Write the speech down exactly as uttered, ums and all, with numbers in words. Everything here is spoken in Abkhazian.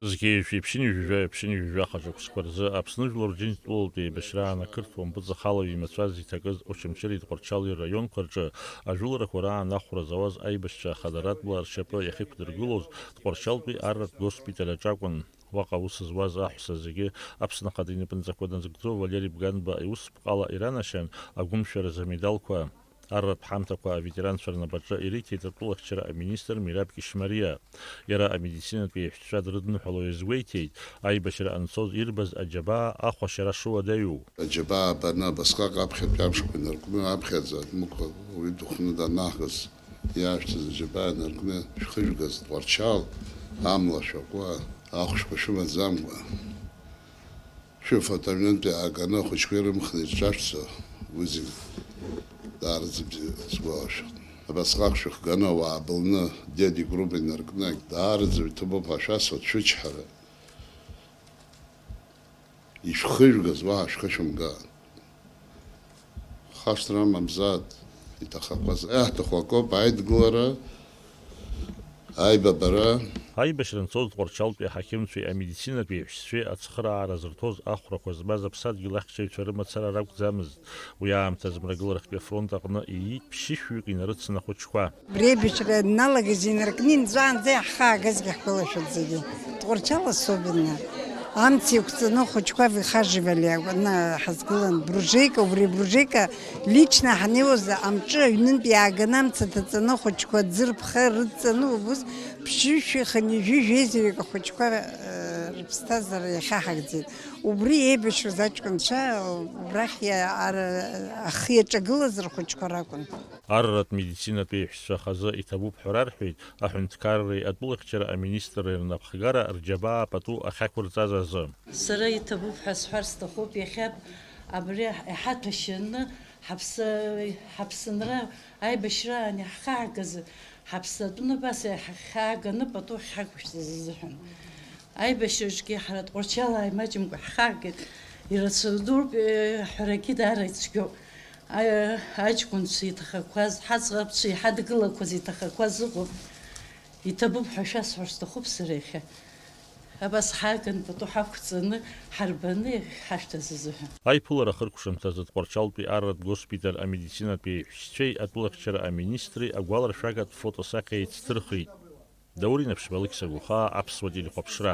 Зқьи жәшәи ԥшьынҩажәи жәаҩа ԥшьынҩажәи жәаха шықәсқәа рзы Аԥсны жәлар Рџьынџьтәылатәи еибашьраан ақырҭуа мпыҵахалаҩ имацәаз иҭакыз Очамчыреи Тҟәарчали раионқәа рҿы ажәыларақәа раан ахәра зауаз аибашьцәа ахадаратәла ршьапы иахьықәдыргылоз Тҟәарчалтәи арратә госпиталь аҿы акәын. Уаҟа аус зуаз аҳәса зегьы Аԥсны Ахада инапынҵақәа назыгӡо Валери Бганба иусԥҟала иранашьан агәымшәаразы амедалқәа, арратә ҳамҭақәа аветеранцәа рнапаҿы ириҭеит атәылахьчара аминистр Мираб Кьышьмариа. Иара амедицинатә еиҳәшьцәа дрыдныҳәало иазгәеиҭеит, аибашьра анцоз ирбаз аџьабаа ахәашьара шуадаҩу. Аџьабаа баны абасҟак аԥхьатәи амшқәа инаркны, аԥхьаӡа адәмықәла уаҩы дыхәны данаҳгаз, иаашәҭыз аџьабаа инаркны шәхыжәгаз Тҟәарчал, амла шәакуа, ахәшәқәа шәымаӡамкәа. Шәыфатә аҩнынтә иааганы ахәыҷқәа ирымхны ирҿашәҵо, уи зегь даараӡа бзиа сгәалашәоит. Абасҟак шәыхганы ауаа былны, Деди Груба инаркны, даараӡа иҭабуп ҳәа шәасҳәоит, шәычҳара. Ишәхыжәгаз уаҳа шәхы шәымган. Хашҭра амамзааит, иҭахақәаз иаҳҭаху акоуп, аидгылара, аибабара. Аибашьра анцоз Тҟәарчалтәи аҳақьымцәеи амедицинатә еиҳәшьцәеи ацхыраара зырҭоз ахәрақәа змаз аԥсадгьыл ахьчаҩцәа рымацара ракәӡамызт. Уи аамҭаз Мрагыларахьтәи афронт аҟны иит ԥшьышәҩык инарыцын ахәыҷқәа. Абри аибашьра ианалагаз инаркны инҵәаанӡа иаҳхаагазгьы ҳгәалашәоит зегьы. Тҟәарчал особенно. Амца еиқәҵаны ахәыҷқәа выхаживали акәны ҳазгылан. Бружеика, убри бружеика лично ҳанеиуаз амҿы аҩнынтә иааганы амца ҭаҵаны ахәыҷқәа аӡы рԥха рыдҵаны убыс ԥшьышәи хынҩажәи жәеизаҩык ахәыҷқәа, э, рыԥсҭазаара иахьаҳагӡеит. Убри еибашьуаз аҷкәынцәа убрахь иа-, ара-, ахы иаҿагылаз рхәыҷқәа ракәын. Арратә медицинатә еиҳәшьцәа хазы иҭабуп ҳәа рарҳәеит аҳәынҭқарреи атәылахьчара аминистрреи рнапхгара рџьабаа пату ахьақәырҵаз азы. Сара иҭабуп ҳәа сҳәар сҭахуп, иахьа абри иҳаҭәашьаны ҳаԥсы-, ҳаԥсынра аибашьраан иаҳхаагаз, ҳаԥсатәны абас иаҳхааганы пату ахьҳақәышәҵаз азыҳәан. Аибашьраҿгьы ҳара Тҟәарчалаа имаҷымкәа ҳхаагеит, ирацәаҩдоуп, э, ҳәарагьы даара ицәгьоуп. А-, аҷкәынцәа иҭахақәаз, ҳаӡӷабцәа иҳадгылақәаз иҭахақәаз ыҟоуп. Иҭабуп ҳәа шәасҳәар сҭахуп сара иахьа. Абас ҳааган пату ҳақәҵаны, ҳарбаны иахьҳашәҭаз азыҳәан. Аиԥылара ахыркәшамҭазы Тҟәарчалтәи арратә госпиталь амедицинатә еиҳәшьцәеи атәылахьчара аминистри агәаларшәагатә фотосахьа еицдырхеит. Даур Инаԥшьба, Алықьса Гәахаа, Аԥсуа телехәаԥшра.